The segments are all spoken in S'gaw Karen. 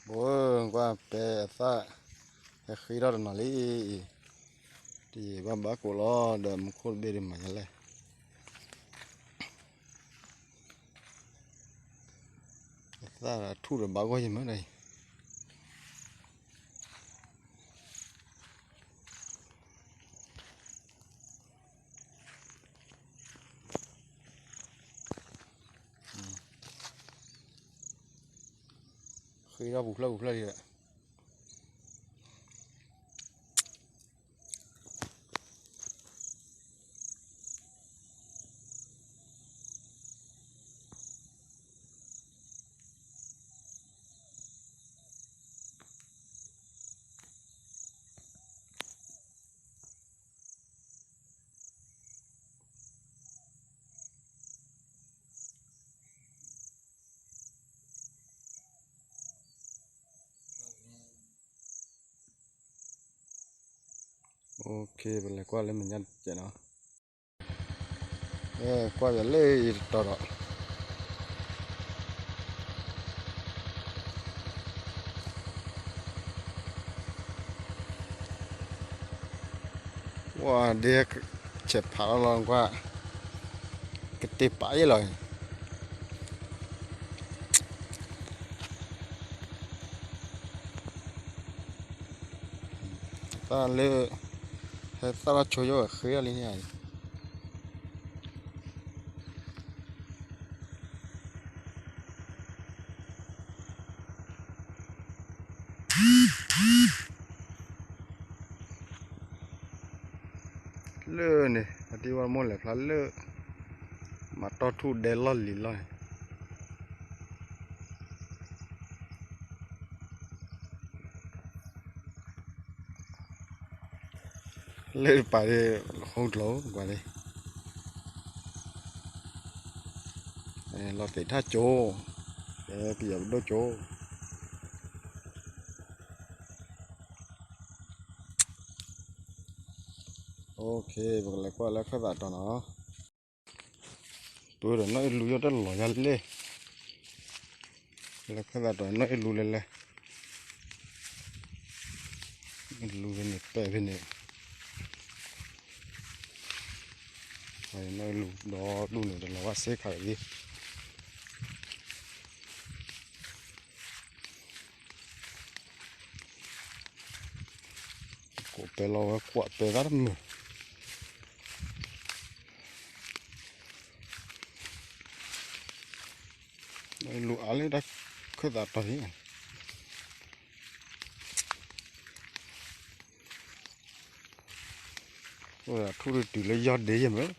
ဘိကွၢ်ပဲအသၣ် ဟဲဃ့ထီၣ်တနီၤလံအံၤ, တယံာ်ဘၣ်ဘၣ်ကိးလီၤဒီးမူခိၣ်တဘ့ၣ်ဒံးမၤညါလဲၣ်. အသၣ်ထူၣ်ဒီးဘၣ်ဂီၢ်ယမ့ၢ်ဒၣ်အံၤ ဃ့ထီၣ်ပူၤဖျၢၣ်ပူၤဖျၢၣ်လံဒီး ပလဲၤကွၢ်လၢမဲာ်ညါတစဲးနီၤ, ကွၢ်ယၤလၢအံၤတတီၤဒီး ဝါဒ့ ဆဲးဖးလီၤလီၤကွၢ် ကတ့ၤပာ်အ့ၣ်လီၤ တၢ်လၢ ဟဲသၣ်လီၤဆိယိၣ်ဃ့အီၤလံန့ၣ် လၢန့ၣ် အတံၤဝါမိၢ်လဲၤဖျါလၢ မၤတီၢ်ထူၣ်ဒဲလီၢ်လံၤလီၢ်န့ၣ် လၢပာ်ဒ် ဟုကျိၤကွၢ်ဒ် လီၤသ့ၣ်ထၣ်ကၠိ ပယီၤပဒိၣ်ကၠိ ပကလဲၤကွၢ်လၢခၢၣ်သးတီၤနီၤ ပဒီးနီၢ်အ့ၣ်လူယီၢ်တလီၤယါလဲၣ် လၢခၢၣ်သးတီၤနီၢ်အ့ၣ်လူလဲၣ်လဲၣ် အ့ၣ်လူဖဲန့ၣ်ပဲာ်ဖဲန့ၣ် နီၢ်အ့ၣ်လူဒီဒူၣ်န့ၣ် တလီၤဝဲစ့ခါလံ ကိးပဲလီၤဝဲကွၢ်ပဲသၣ်တမုာ် လူအါလၢတၢ်ခၢၣ်သးတီၤန့ၣ် အိၣ်ဒီးထူၣ်တတုၤလၢယီၢ်ဒ့ယဲၢ်မ့ၢ်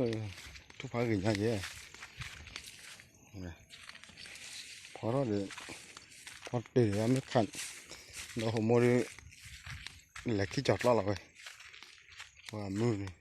ထူၣ်ဖးဂ့ၤညါယဲၢ် ဖီထီၣ်ဒီး ဖီတ့ၢ်ဒီးမ့ၢ်ခး ဒီးဟိုမိၢ်ဒီး လဲၤခံကၠီၤကျီၢ်လီၤဝဲ ပှၤမုၢ်န့ၣ်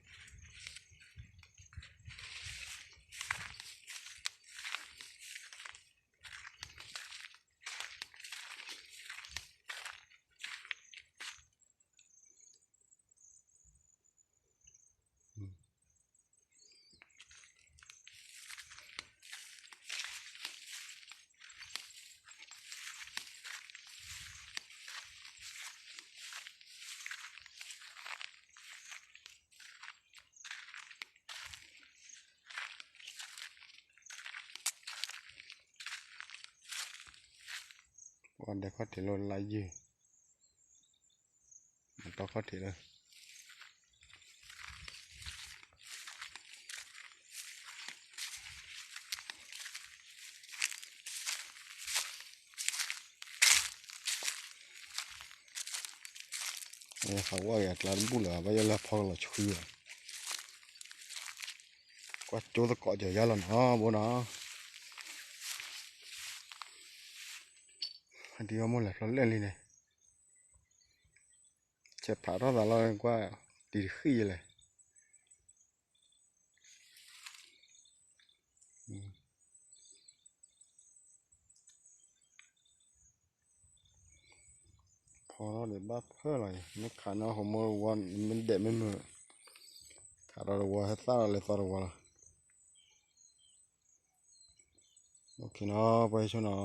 ပှၤဒဲးခီၣ်ထံးလၢလါယုၢ် မၤတီၢ်ခီၣ်ထံးလၢ ဟးဝဲအကျါတဘူၣ်လၢၤ ဘၣ်ယဲလၢဖီကလီၤဆှံဘၣ် ကွၢ်ကၠိသကိးကၠီၤယါလီၤနီၤ ဘိနီၤ အတံၤဝဲမိၢ်လဲၤဖျါလၢလံန့ၣ် ဆဲးဖးထီၣ်သးလီၤကွၢ် တံၤတဃံၣ်ယဲလဲၣ် ဖီထီၣ်ဒီးဘၣ်ဖၢလီၤအံၤ မ့ၢ်ခးနီၢ်ဟိုမိၢ်ဝါ မ့ၢ်ဒဲးမ့ၢ်မုာ် ခးဒီးတဝီဟဲသၣ်လီၤလဲၤသီတဝီလီၤ အိၣ်ခ့နီၤ ပှၤဟဲဆိနီၤ